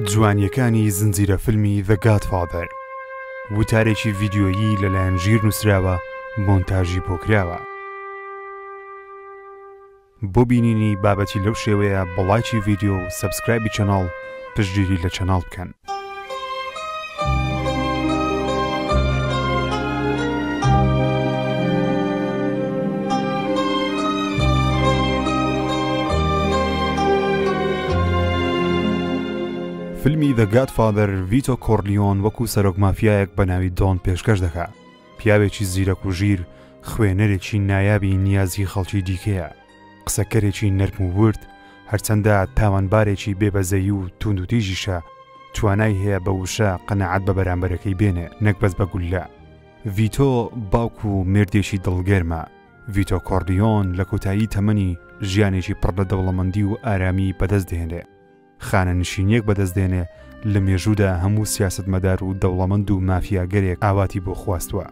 جوانیەکانی زنجیرە فیلمی The Godfather وتارێکی ڤیدیۆیی لەلایەن ژیر نووسراوە مۆنتاژی بۆ کراوە. بۆ بینینی بابەتی لەو شێوەیە بە ڵایکی ڤیدیۆ و subscribe ی channel پشتگیری لە channel بکەن. فیلمی The Godfather ڤیتۆ کۆرلیۆن وەکو سەرۆک مافیایەک بە ناوی دۆن پێشکەش دەکا. پیاوێکی زیرەک و ژیر، خوێنەرێکی نایابی نیازی خەڵکی دیکەیە، قسەکەرێکی نەرم و ورد، هەرچەندە تاوانبارێکی بێ بەزەیی و توندوتیژیشە، توانای هەیە بە وشە قەناعەت بە بەرامبەرەکەی بێنێ نەک بەس بە گوللە. ڤیتۆ باوک و مێردێکی دڵگەرمە. ڤیتۆ کۆرلیۆن لە کۆتایی تەمەنی ژیانێکی پڕ لە دەوڵەمەندی و ئارامی بەدەست دێنێ. خانەنشینییەک بەدەست دێنێ لە مێژوودا هەموو سیاسەتمەدار و دەوڵەمەند و مافیاگەرێک ئاواتی بۆ خواستوە.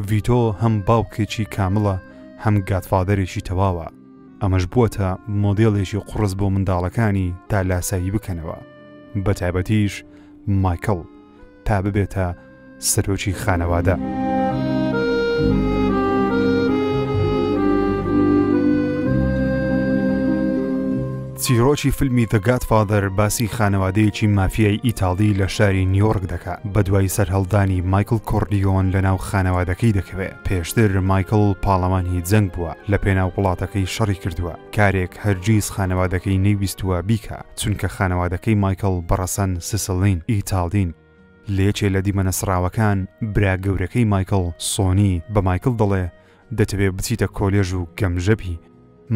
ڤیتۆ هەم باوکێکی کامڵە هەم godfather ێکی تەواوە. ئەمەش بووەتە مۆدێلێکی قوڕس بۆ منداڵەکانی تا لاسایی بکەنەوە. بەتایبەتیش مایکڵ. تا ببێتە سەرۆکی خانەوادە. چیرۆکی فیلمی The Godfather باسی خانەوادەیەکی مافیای ئیتاڵی لە شاری نیویۆرک دەکا بەدوای سەرهەڵدانی مایکڵ کۆرلیۆن لەناو خانەوادەکەی دەکەوێ پێشتر مایکڵ پاڵەوانی جەنگ بووە لە پێناو وڵاتەکەی شەڕی کردووە کارێک هەرگیز خانەوادەکەی نەیویستووە بیکا چونکە خانەوادەکەی مایکڵ بە ڕەسەن سیسڵین، ئیتاڵین. لە یەکێ لە دیمەنە سڕاوەکان برا گەورەکەی مایکڵ، سۆنی، بە مایکڵ دەڵێ، دەتەوێ بچیتە کۆلێژ و گەمژە بی؟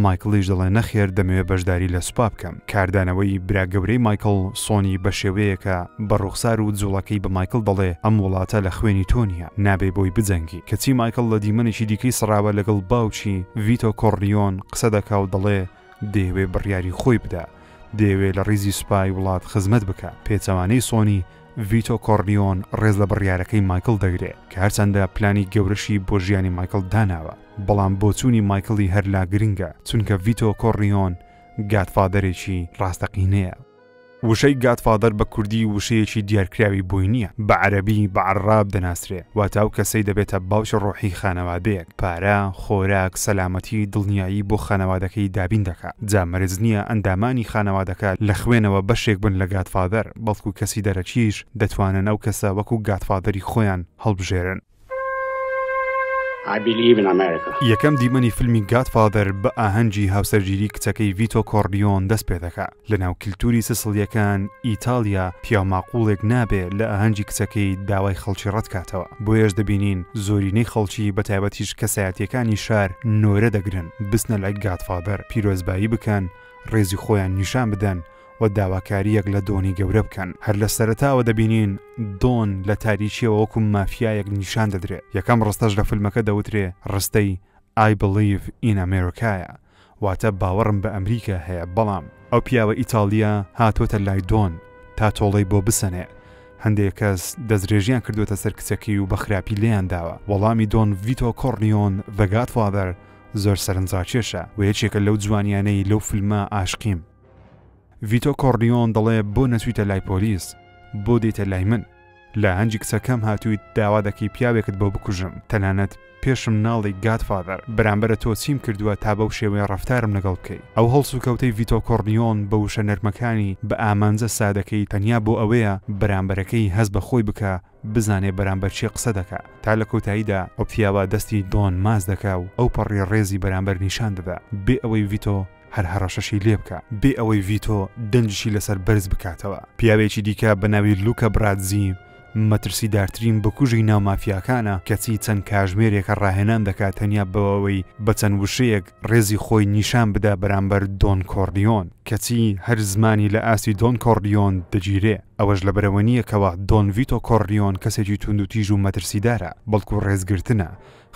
مایکڵیش دەڵێ نەخێر دەمەوێ بەشداری لە سوپا بکەم. کاردانەوەی برا گەورەی مایکڵ، سۆنی، بە شێوەیەکە بە ڕوخسار و جوڵەکەی بە مایکڵ دەڵێ ئەم وڵاتە لە خوێنی تۆ نییە، نابێ بۆی بجەنگی. کەچی مایکڵ لە دیمەنێکی دیکەی سڕاوە لەگەڵ باوکی، ڤیتۆ کۆرلیۆن، قسە دەکا و دەڵێ، دەیەوێ بڕیاری خۆی بدا، دەیەوێ لە ڕیزی سوپای وڵات خزمەت بکا. پێچەوانەی سۆنی، ڤیتۆ کۆرلیۆن ڕێز لە بڕیارەکەی مایکڵ دەگرێ، کە هەرچەندە پلانی گەورەشی بۆ ژیانی مایکڵ داناوە، بەڵام بۆچوونی مایکڵی هەر لا گرنگە، چونکە ڤیتۆ کۆرلیۆن godfather ێکی ڕاستەقینەیە. وشەی godfather بە کوردی وشەیەکی دیارکراوی بۆی نییە، بە عەرەبی بە عەڕاب دەناسرێ، واتە ئەو کەسەی دەبێتە باوکی ڕۆحی خانەوادەیەک، پارە، خۆراک، سەلامەتی، دڵنیایی بۆ خانەوادەکەی دابین دەکا. جا مەرج نییە ئەندامانی خانەوادەکە لە خوێنەوە بەشێک بن لە godfather، بەڵکو کەسی دەرەکیش دەتوانن ئەو کەسە وەکو godfather ی خۆیان هەڵبژێرن. I believe in America. یەکەم دیمەنی فیلمی Godfather بە ئاهەنگی هاوسەرگیری کچەکەی ڤیتۆ کۆرلیۆن دەست پێدەکا. لەناو کلتوری سسڵیەکان، ئیتاڵیا، پیاو ماقوڵێک نابێ لە ئاهەنگی کچەکەی داوای خەڵکی ڕەتکاتەوە. بۆیەش دەبینین زۆرینەی خەڵکی بەتایبەتیش کەسایەتیەکانی شار نۆرە دەگرن بچنە لای Godfather پیرۆزبایی بکەن ڕێزی خۆیان نیشان بدەن و داواکارییەک لە دۆنی گەورە بکەن. هەر لە سەرەتاوە دەبینین دۆن لە تاریکییەوە وەکو مافیایەک نیشان دەدرێ. یەکەم ڕستەش لە فیلمەکە دەوترێ ڕستەی I believe in America یە، واتە باوەڕم بە ئەمریکا هەیە، بەڵام ئەو پیاوە ئیتاڵییە هاتۆتە لای دۆن تا تۆڵەی بۆ بسەنێ. هەندێ کەس دەستدرێژیان کردۆتە سەر کچەکەی و بە خراپی لێیان داوە. وەڵامی دۆن ڤیتۆ کۆرلیۆن، The Godfather، زۆر سەرنجڕاکێشە و یەکێکە لەو جوانیانەی لەو فیلمە ئاشقیم. ڤیتۆ کۆرلیۆن دەڵێ بۆ نەچویتە لای پۆلیس؟ بۆ دێیتە لای من؟ لە ئاهەنگی کچەکەم هاتویت داوا دەکەی پیاوێکت بۆ بکوژم، تەنانەت پێشم ناڵێی godfather، بەرامبەرە تۆ چیم کردوە تا بەو شێوەیە ڕەفتارم لەگەڵ بکەی؟ ئەو هەڵسوکەوتەی ڤیتۆ کۆرلیۆن بە وشە نەرمەکانی، بە ئامانجە سادەکەی تەنیا بۆ ئەوەیە بەرامبەرەکەی هەست بە خۆی بکا بزانێ بەرامبەر کێ قسە دەکا، تا لە کۆتاییدا ئەو پیاوە دەستی دۆن ماچ دەکا و ئەوپەڕی ڕێزی بەرامبەر نیشان دەدا، بێ ئەوەی ڤیتۆ هەر هەڕەشەشی لێ بکا بێ ئەوەی ڤیتۆ دەنگیشی لەسەر بەرز بکاتەوە. پیاوێکی دیکە بە ناوی لوکا براتزی مەترسیدارترین بکوژی ناو مافیاکانە کەچی چەند کاژمێرێکە ڕاهێنان دەکا تەنیا بەوەی بە چەند وشەیەک ڕێزی خۆی نیشان بدا بەرامبەر دۆن کۆرلیۆن کەچی هەر زمانی لە ئاستی دۆن کۆرلیۆن دەگیرێ ئەوەش لەبەرئەوە نییە کەوا دۆن ڤیتۆ کۆرلیۆن کەسێکی توندوتیژ و مەترسیدارە بەڵکو ڕێزگرتنە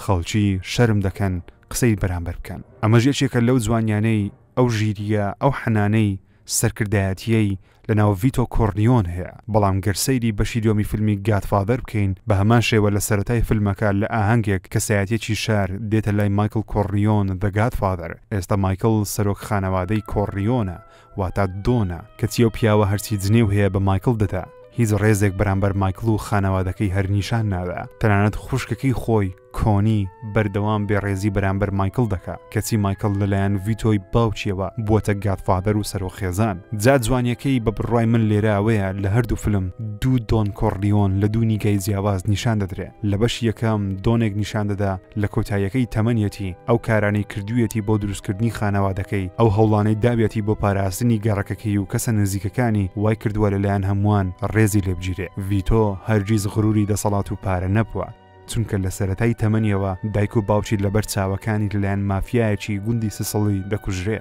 خەڵکی شەرم دەکەن قسەی بەرامبەر بکەن ئەمەش یەکێکە لەو جوانیانەی ئەو ژیرییە ئەو حەنانەی. سەرکردایەتییەی لەناو ڤیتۆ کۆرلیۆن هەیە، بەڵام گەر سەیری بەشی دووەمی فیلمی گادفادەر بکەین بە هەمان شێوە لە سەرەتای فیلمەکە لە ئاهەنگێک کەسایەتیەکی شار دێتە لای مایکڵ کۆرلیۆن The Godfather ئێستا مایکڵ سەرۆک خانەوادەی کۆرلیۆنە واتا دۆنە، کەچی ئەو پیاوە هەرچی جنێو هەیە بە مایکڵ دەدا هیچ ڕێزێک بەرامبەر مایکڵ و خانەوادەکەی هەر نیشان نادا تەنانەت خوشکەکەی خۆی کۆنی بەردەوام بێڕێزی بەرامبەر مایکڵ دەکا، کەچی مایکڵ لەلایەن ڤیتۆی باوکیەوە بووەتە گادفادەر و سەرۆک خێزان. جا جوانیەکەی بە بڕوای من لێرە ئەوەیە لە هەردوو فلم دوو دۆن کۆرلیۆن لە دوو نیگای جیاواز نیشان دەدرێ، لە بەشی یەکەم دۆنێک نیشان دەدا لە کۆتاییەکەی تەمەنیەتی ئەو کارانەی کردوویەتی بۆ دروستکردنی خانەوادەکەی، ئەو هەوڵانەی داویەتی بۆ پاراستنی گەڕەکەکەی و کەسە نزیکەکانی وای کردووە لەلایەن هەمووان ڕێزی لێبگیرێ. ڤیتۆ هەرگیز غروری دەسەڵات و پارە نەبووە. چونکە لە سەرەتای تەمەنیەوە دایک و باوکی لەبەر چاوەکانی لەلایەن مافیایەکی گوندی سسڵی دەکوژرێ،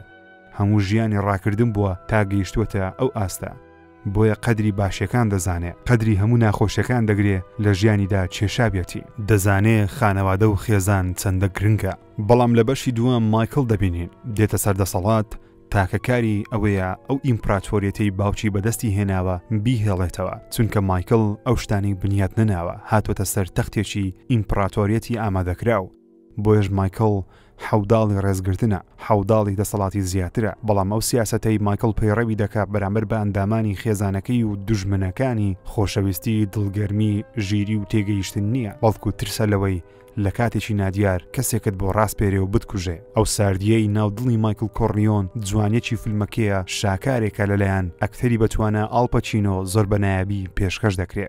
هەموو ژیانی ڕاکردن بووە تا گەیشتووەتە ئەو ئاستە، بۆیە قەدری باشیەکان دەزانێ، قەدری هەموو ناخۆشیەکان دەگرێ لە ژیانیدا کێشابیەتی. دەزانێ خانەوادە و خێزان چەندە گرنگە، بەڵام لە بەشی دووەم مایکڵ دەبینین دێتە سەر دەسەڵات، تاکە کاری ئەوەیە ئەو ئیمپراتۆریەتەی باوکی بەدەستی هێناوە بیهێڵێتەوە، چونکە مایکڵ ئەو شتانەی بنیات نەناوە، هاتوەتە سەر تەختێکی ئیمپڕاتۆریەتی ئامادەکراو، بۆیەش مایکڵ حەوداڵی ڕێزگرتنە، حەوداڵی دەسەڵاتی زیاترە، بەڵام ئەو سیاسەتەی مایکڵ پەیڕەوی دەکا بەرامبەر بە ئەندامانی خێزانەکەی و دوژمنەکانی، خۆشەویستی، دڵگەرمی، ژیری و تێگەیشتن نییە، بەڵکو ترسە لەوەی لە کاتێکی نادیار کەسێکت بۆ ڕاسپێرێ و بتکوژێ. ئەو ساردییەی ناو دڵی مایکڵ کۆرلیۆن جوانیەکی فیلمەکەیە شاکارێکە لەلایەن ئەکتەری بەتوانا ئاڵ پەچینۆ زۆر بە نایابی پێشکەش دەکرێ.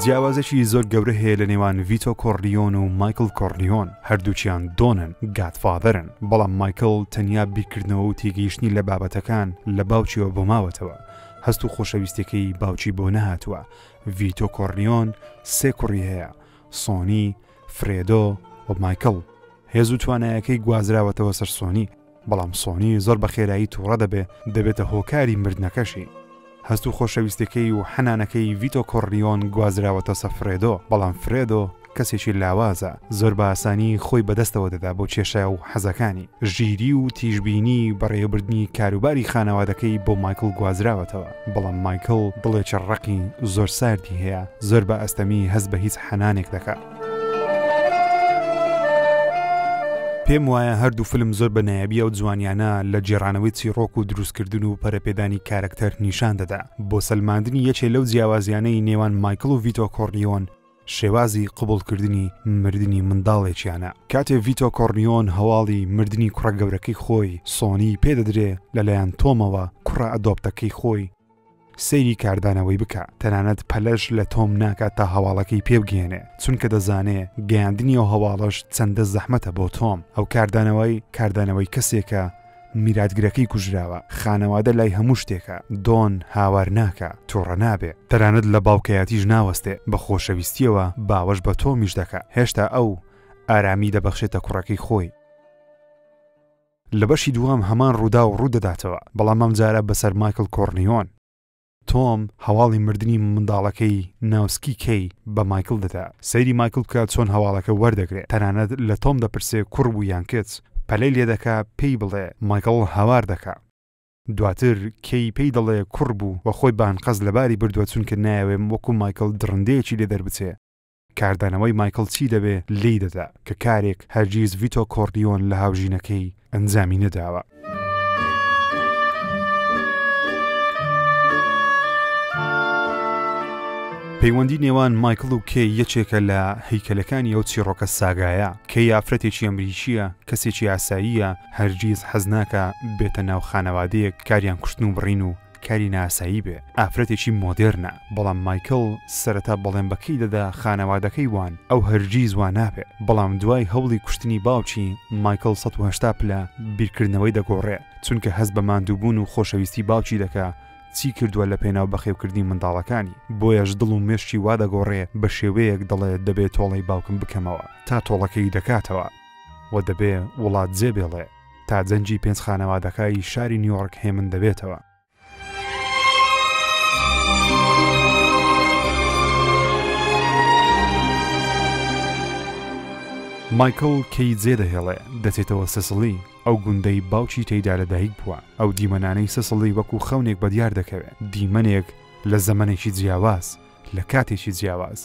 جیاوازێکی زۆر گەورە هەیە لە نێوان ڤیتۆ کۆرلیۆن و مایکڵ کۆرلیۆن، هەردووکیان دۆنن، گادفادەرن، بەڵام مایکڵ تەنیا بیرکردنەوە و تێگەیشتنی لە بابەتەکان لە باوکیەوە بۆ ماوەتەوە، هەست و خۆشەویستیەکەی باوکی بۆ نەهاتووە. ڤیتۆ کۆرلیۆن سێ کوڕی هەیە، سۆنی، فرێدۆ و مایکڵ. هێز و توانایەکەی گوازراوەتەوە سەر سۆنی، بەڵام سۆنی زۆر بە خێرایی تووڕە دەبێ، دەبێتە هۆکاری مردنەکەشی. هەست و خۆشەویستیەکەی و حەنانەکەی ڤیتۆ کۆرلیۆن گوازراوەتە سە فرێدۆ، بەڵام فرێدۆ کەسێکی لاوازە، زۆر بە ئاسانی خۆی بەدەستەوە دەدا بۆ کێشە و حەزەکانی. ژیری و تیژبینی بەڕێوەبردنی کاروباری خانەوادەکەی بۆ مایکڵ گوازراوەتەوە، بەڵام مایکڵ دڵێکی ڕەقی زۆر ساردی هەیە، زۆر بە ئەستەمی هەست بە هیچ حەنانێک دەکا. پێم وایە هەردوو فلم زۆر بە نایابی ئەو جوانیانە لە گێڕانەوەی چیڕۆک و دروستکردن و پەرەپێدانی کارەکتەر نیشان دەدا بۆ سەلماندنی یەکێ لەو جیاوازیانەی نێوان مایکڵ و ڤیتۆ کۆرلیۆن شێوازی قبوڵکردنی مردنی منداڵێکیانە. کاتێ ڤیتۆ کۆرلیۆن هەواڵی مردنی کوڕە گەورەکەی خۆی سۆنی پێدەدرێ لەلایەن تۆمەوە کوڕە ئەدۆپتەکەی خۆی سەیری کاردانەوەی بکە، تەنانەت پەلەش لە تۆم ناکات تا هەواڵەکەی پێ بگەیەنێ، چونکە دەزانێ گەیاندنی ئەو هەواڵەش چەندە زەحمەتە بۆ تۆم، ئەو کاردانەوەی کاردانەوەی کەسێکە میراتگرەکەی کوژراوە، خانەوادە لای هەموو شتێکە، دۆن هاوار ناکا، توڕە نابێ، تەنانەت لە باوکایەتیش ناوەستێ، بە خۆشەویستیەوە باوەش بە تۆمیش دەکا، هێشتا ئەو ئارامی دەبەخشێتە کوڕەکەی خۆی. لە بەشی دووەم هەمان ڕووداو ڕوو دەداتەوە، بەڵام ئەمجارە بەسەر مایکڵ کۆرلیۆن. تۆم هەواڵی مردنی منداڵەکەی ناوسکی کەی بە مایکڵ دەدا. سەیری مایکڵ بکە چۆن هەواڵەکە وەردەگرێ. تەنانەت لە تۆم دەپرسێ کوڕ بوو یان کچ. پەلەی لێدەکا پێی بڵێ. مایکڵ هاوار دەکا. دواتر کەی پێی دەڵێ کوڕ بوو و خۆی بە ئەنقەست لەباری بردووە چونکە نایەوێ وەکو مایکڵ دڕندەیەکی لێ دەربچێ. کاردانەوەی مایکڵ چی دەبێ لێی دەدا، کە کارێک هەرگیز ڤیتۆ کۆرلیۆن لە هاوژینەکەی ئەنجامی نەداوە. پەیوەندی نێوان مایکڵ و کێی یەکێکە لە هەیکەلەکانی ئەو چیڕۆکە ساگایە. کێی ئافرەتێکی ئەمریکییە، کەسێکی ئاساییە، هەرگیز حەز ناکا بێتە ناو خانەوادەیەک کاریان کوشتن و بڕین و کاری نائاسایی بێ، ئافرەتێکی مۆدێرنە، بەڵام مایکڵ سەرەتا بەڵێن بە کەی دەدا خانەوادەکەی وان، ئەو هەرگیز وا نابێ، بەڵام دوای هەوڵی کوشتنی باوکی، مایکڵ 180 پلە بیرکردنەوەی دەگۆڕێ، چونکە هەست بە ماندووبوون و خۆشەویستی باوکی دەکا، چی کردووە لە پێناو بەخێوکردنی منداڵەکانی، بۆیەش دڵ و مێشکی وا دەگۆڕێ بە شێوەیەک دەڵێ دەبێ تۆڵەی باوکم بکەمەوە، تا تۆڵەکەی دەکاتەوە و دەبێ وڵات جێ بێڵێ. تا جەنگی پێنج خانەوادەکای شاری نیوۆرک هێمن دەبێتەوە. مایکڵ کەی جێدەهێڵێ، دەچێتەوە سسڵی، ئەو گوندەی باوکی تێیدا لەدایک بووە. ئەو دیمەنانەی سسڵی وەکو خەونێک بەدیار دەکەوێ، دیمەنێک لە زەمەنێکی جیاواز، لە کاتێکی جیاواز.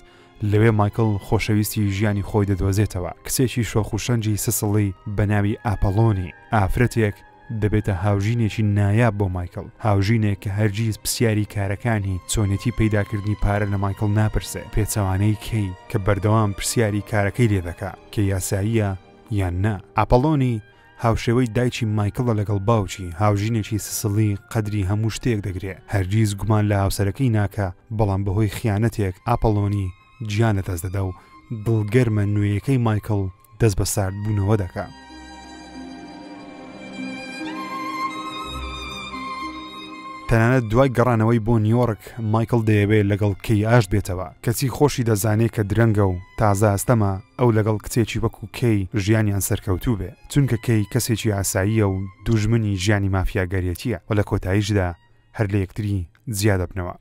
لەوێ مایکڵ خۆشەویستی ژیانی خۆی دەدۆزێتەوە، کچێکی شۆخ و شەنگی سسڵی بە ناوی ئاپەڵۆنی، ئافرەتێک دەبێتە هاوژینێکی نایاب بۆ مایکڵ، هاوژینێک کە هەرگیز پرسیاری کارەکانی، چۆنێتی پەیداکردنی پارە لە مایکڵ ناپرسێ، پێچەوانەی کەی کە بەردەوام پرسیاری کارەکەی لێ دەکا کە یاساییە یان نا. ئاپەڵۆنی هاوشێوەی دایکی مایکڵە لەگەڵ باوکی، هاوژینێکی سسڵی قەدری هەموو شتێک دەگرێ، هەرگیز گومان لە هاوسەرەکەی ناکا، بەڵام بەهۆی خیانەتێک ئاپەڵۆنی گیان لەدەست دەدا و دڵگەرمە نوێیەکەی مایکڵ دەست بە ساردبوونەوە دەکا. تەنانەت دوای گەڕانەوەی بۆ نیۆرک، مایکڵ دەیەوێ لەگەڵ کەی ئاشت بێتەوە، کەچی خۆشی دەزانێ کە درەنگە و تازە ئەستەمە ئەو لەگەڵ کچێکی وەکو کەی ژیانیان سەرکەوتوو بێ، چونکە کەی کەسێکی ئاساییە و دوژمنی ژیانی مافیاگەرێتییە و لە کۆتاییشدا هەر لە یەکتری جیا دەبنەوە.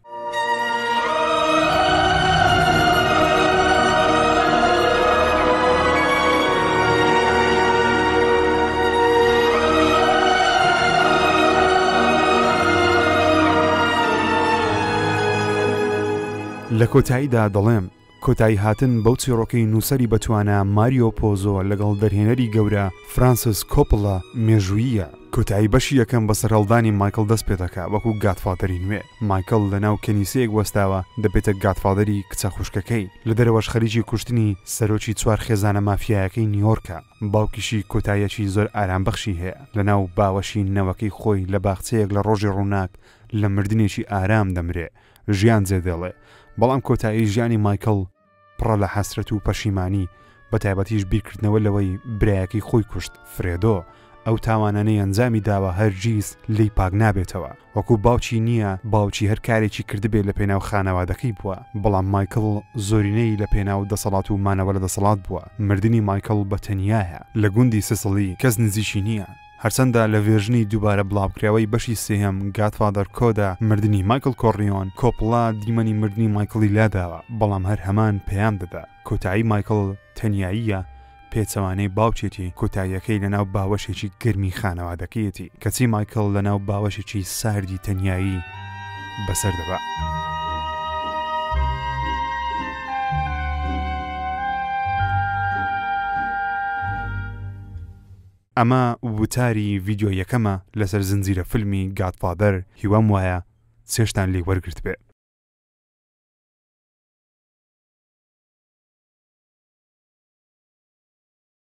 لە کۆتاییدا دەڵێم، کۆتایی هاتن بەو چیڕۆکەی نووسەری بەتوانا ماریۆ پۆزۆ لەگەڵ دەرهێنەری گەورە فرانسیس کۆپڵا مێژووییە. کۆتایی بەشی یەکەم بە سەرهەڵدانی مایکڵ دەست پێدەکا وەکو گادفادەری نوێ. مایکڵ لەناو کەنیسەیەک وەستاوە دەبێتە گادفادەری کچە خوشکەکەی. لە دەرەوەش خەریکی کوشتنی سەرۆکی چوار خێزانە مافیایەکەی نیۆرکە. باوکیشی کۆتاییەکی زۆر ئارامبەخشی هەیە لەناو باوەشی نەوەکەی خۆی لە باخچەیەک لە ڕۆژی ڕووناک لە مردنێکی ئارام دەمرێ. ژیان جێدێڵێ، بەڵام کۆتایی ژیانی مایکڵ پڕە لە حەسرەت و پەشیمانی، بەتایبەتیش بیرکردنەوە لەوەی برایەکەی خۆی کوشت، فرێدۆ، ئەو تاوانانەی ئەنجامی داوە هەرگیز لێی پاک نابێتەوە، وەکو باوکی نییە، باوکی هەر کارێکی کردبێ لە پێناو خانەوادەکەی بووە، بەڵام مایکڵ زۆرینەی لە پێناو دەسەڵات و مانەوە لە دەسەڵات بووە، مردنی مایکڵ بە تەنیایە لە گوندی سسڵی کەس نزیکی نییە. هەرچەندە لە ڤێرژنی دووبارە بڵاوکراوەی بەشی سێیەم گادفادەر کۆدا مردنی مایکڵ کۆرلیۆن، کۆپڵا دیمەنی مردنی مایکڵی لاداوە، بەڵام هەر هەمان پەیام دەدا، کۆتایی مایکڵ تەنیاییە، پێچەوانەی باوکێتی، کۆتاییەکەی لەناو باوەشێکی گەرمی خانەوادەکەیەتی، کەچی مایکڵ لەناو باوەشێکی ساردی تەنیایی بەسەر دەبا. ئەمە وتاری ڤیدیۆ یەکەمە لەسەر زنجیرە فیلمی گادفادەر هیوام وایە چێژتان لێی وەرگرتبێ.